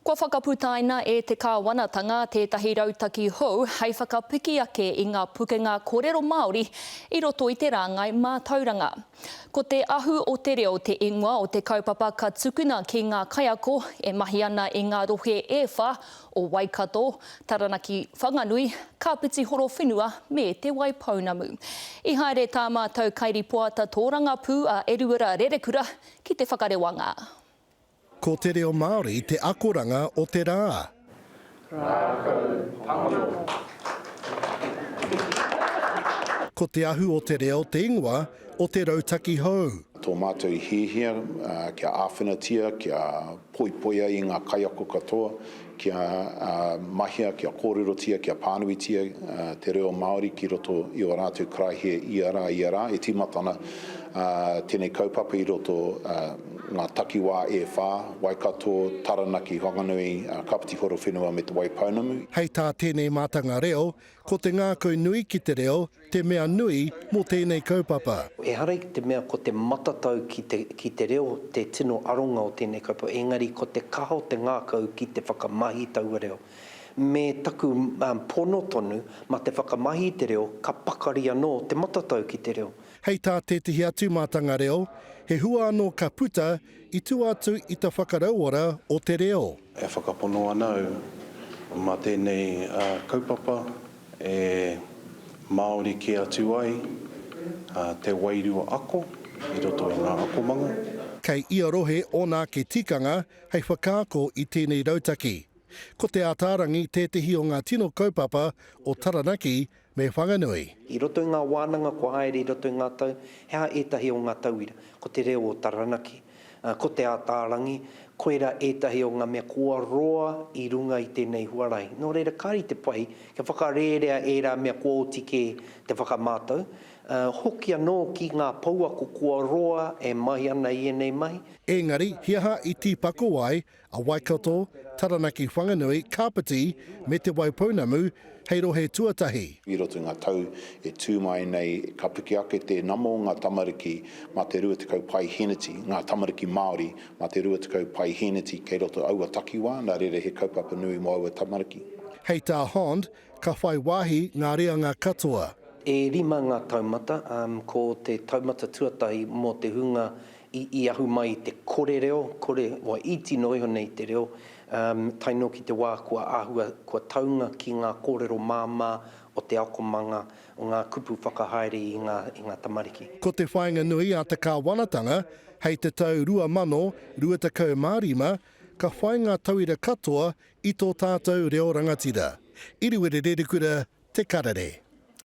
Kua whakaputaina e te kāwanatanga tētahi rautaki hou hei whakapiki ake i ngā pukenga kōrero Māori i roto i te rāngai mātauranga. Ko Te Ahu o te Reo te ingoa o te kaupapa ka tukuna ki ngā kaiako e mahi ana i ngā rohe e wha o Waikato, Taranaki Whanganui, Kāpiti Horowhenua me Te Waipounamu. I haere tā mātou kairipoata tōrangapū a Eruera Rerekura ki te whakarewanga. Ko te reo Māori te akoranga o te rā. Rākau pango. Ko Te Ahu o te Reo te ingoa o te rautaki hou. Tō mātou hiahia kia āwhinatia, kia poipoia i ngā kaiako katoa, kia mahia, kia kōrerotia, kia pānuitia te reo Māori ki roto i ō rātou karaehe ia rā, ia rā. E tīmata ana tēnei kaupapa i roto ngā takiwā e whā, Waikato, Taranaki, Whanganui, Kapiti Horowhenua me Te Waipounamu. Hei tā tēnei mātanga reo, ko te ngākau nui ki te reo te mea nui mō tēnei kaupapa. Ehara i te mea ko te matatau ki te, ki te reo te tino aronga o tēnei kaupapa, engari ko te kaha o te ngākau ki te whakamahi i taua reo. Me taku pono tonu, mā te whakamahi i te reo, ka pakari anō te matatau ki te reo. Hei tā tētehi atu mātanga reo, he hua anō ka puta i tua atu i te whakarauora o te reo. E whakapono ana au mā tēnei kaupapa e Māori kē atu ai te wairua ako i roto i ngā akomanga. Kei ia rohe ōna ake tikanga hei whakaako i tēnei rautaki. Ko Te Ātaarangi tētehi o ngā tino kaupapa o Taranaki me Whanganui. I roto i ngā wānanga kua haere i roto i ngā tau, he aha ētahi o ngā tauira? Ko te reo o Taranaki, ko Te Ātaarangi, koirā ētahi o ngā mea kua roa i runga i tēnei huarahi. Nō reira, kāre i te pai kia whakarērea ērā mea kua oti kē te whakamātau, hoki anō ki ngā pouako kua roa e mahi ana i ēnei mahi. Engari, he aha i tīpako ai a Waikato, Taranaki Whanganui, Kāpiti me Te Waipounamu hei rohe tuatahi. I roto i ngā tau e tū mai nei ka piki ake te nama o ngā tamariki mā te 20 paihēneti, ngā tamariki Māori mā te 20 paihēneti kei roto aua takiwā, nā reira he kaupapa nui mō aua tamariki. Hei tā Hond, ka whai wāhi ngā reanga katoa. E rima ngā taumata, ko te taumata tuatahi mō te hunga i, i ahu mai i te kore reo, kore, well, iti noa iho nei te reo, um, tae noa ki te wā kua āhua, kua taunga ki ngā kōrero māmā o te akomanga, o ngā kupu whakahaere i ngā, i ngā tamariki. Ko te whāinga nui a te kāwanatanga hei te tau 2025 ka whai ngā tauira katoa i tō tātou reo rangatira. Iriwiri Rerekura, Te Karere.